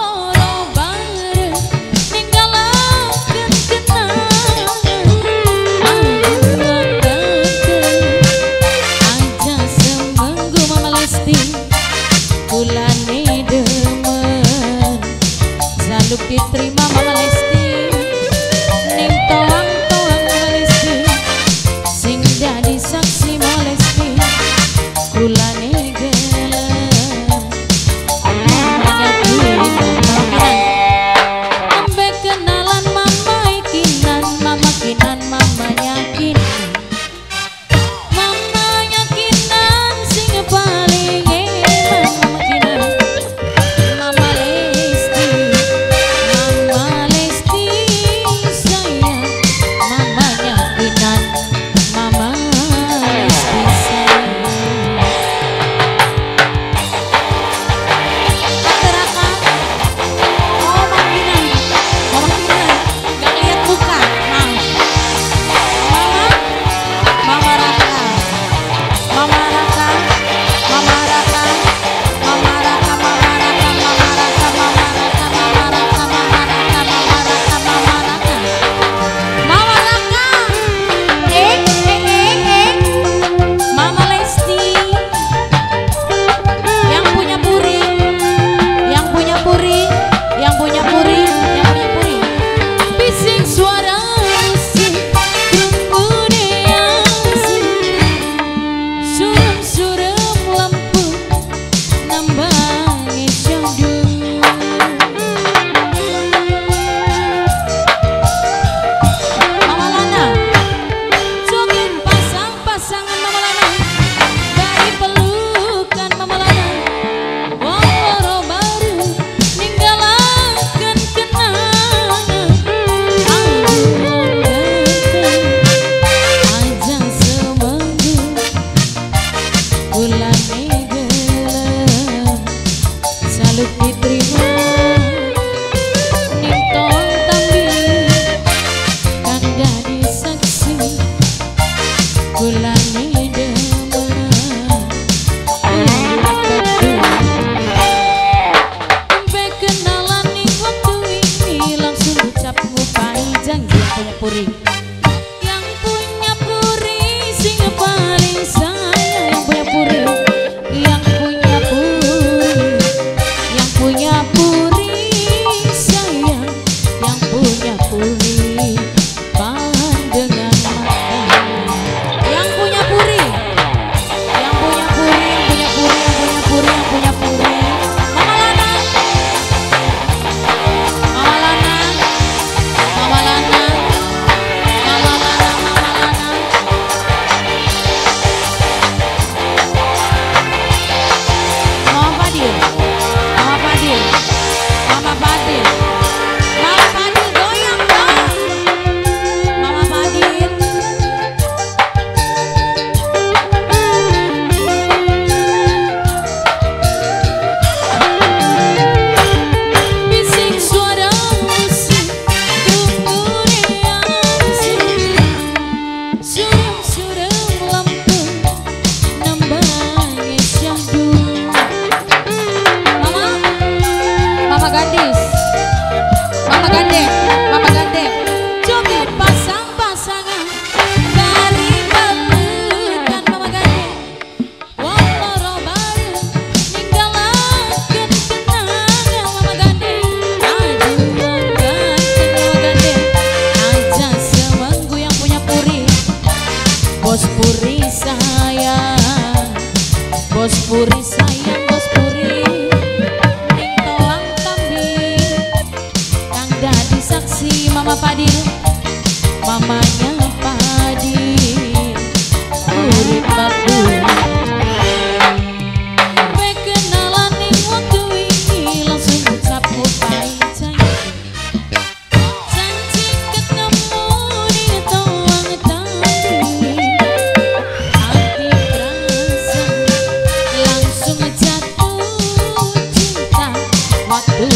loro bareng ninggalaken kenangan. Aduh ganteng aja semenggu Mama Lesti kulane demen jaluk diterima Mama Lesti ning toang-toang Mama Lesti sing dadi saksi Mama Lesti kulane gelem. Mamanya Kinan ambe kenalan mama Kinan, mama Kinan, mamanya Kinan, mamanya Kinan sing paling eman. Mama Kinan, Mama Lesti, Mama Lesti sayang, mamanya Kinan, Mama Lesti sayang. Teraka, oh Mama Kinan, Mama Kinan, gak lihat muka, maaf. Mama, Mama Raka, Mama Raka, Mama Raka, Mama Raka, Mama Raka, Mama Raka, Mama Raka, Mama Raka, Mama Raka, Mama Raka, Mama Raka, Mama Raka, eh, eh, eh, eh, Mama Lesti, yang punya puri, yang punya puri, yang punya puri, yang punya puri. Bising suara musik, krungune asik, suram-suram lampu nambangi syahdu. Mama Lana, joget pasang-pasangan Mama Lana, dari pelukan Mama Lana. Wong loro baru ninggalaken kenangan. Aduh ganteng aja semenggu kulane gelem jaluk diterima ning toang tambi kang dadi saksi kulane demen. Ambe kenalan ning waktu ini langsung ucap ngupai janji yang punya puri, yang punya puri sing paling sayang, yang punya puri, yang punya puri, yang punya puri sayang, yang punya puri pandangan mata, yang punya puri, yang punya puri, yang punya puri, yang punya puri, yang punya puri. Mama Lana, Mama Lana, Mama Lana, Mama Lana, Mama Lana. Mama Fadil, Mama Fadil, Mama Fadil, Mama Fadil goyang dong. Mama Fadil. Bising suara musik, krungune asik, suram-suram lampu nambangi syahdu. Mama, Mama Gadis, Mama Gandeng, Mama Gandeng, joget pasang-pasangan dari pelukan Mama Gandeng. Wong loro bareng ninggalaken kenangan Mama Gandeng. Aduh ganteng Mama Gandeng aja semenggu yang punya puri, bos puri sayang, bos puri sayang, bos puri ning toang tambi kang dadi saksi Mama Fadil, mamanya Fadil urip batu. Ambe kenalan ning waktu ini langsung ucap ngupai janji, janji ketemu ning toang tambi. Hati berasa langsung jatuh cinta waktu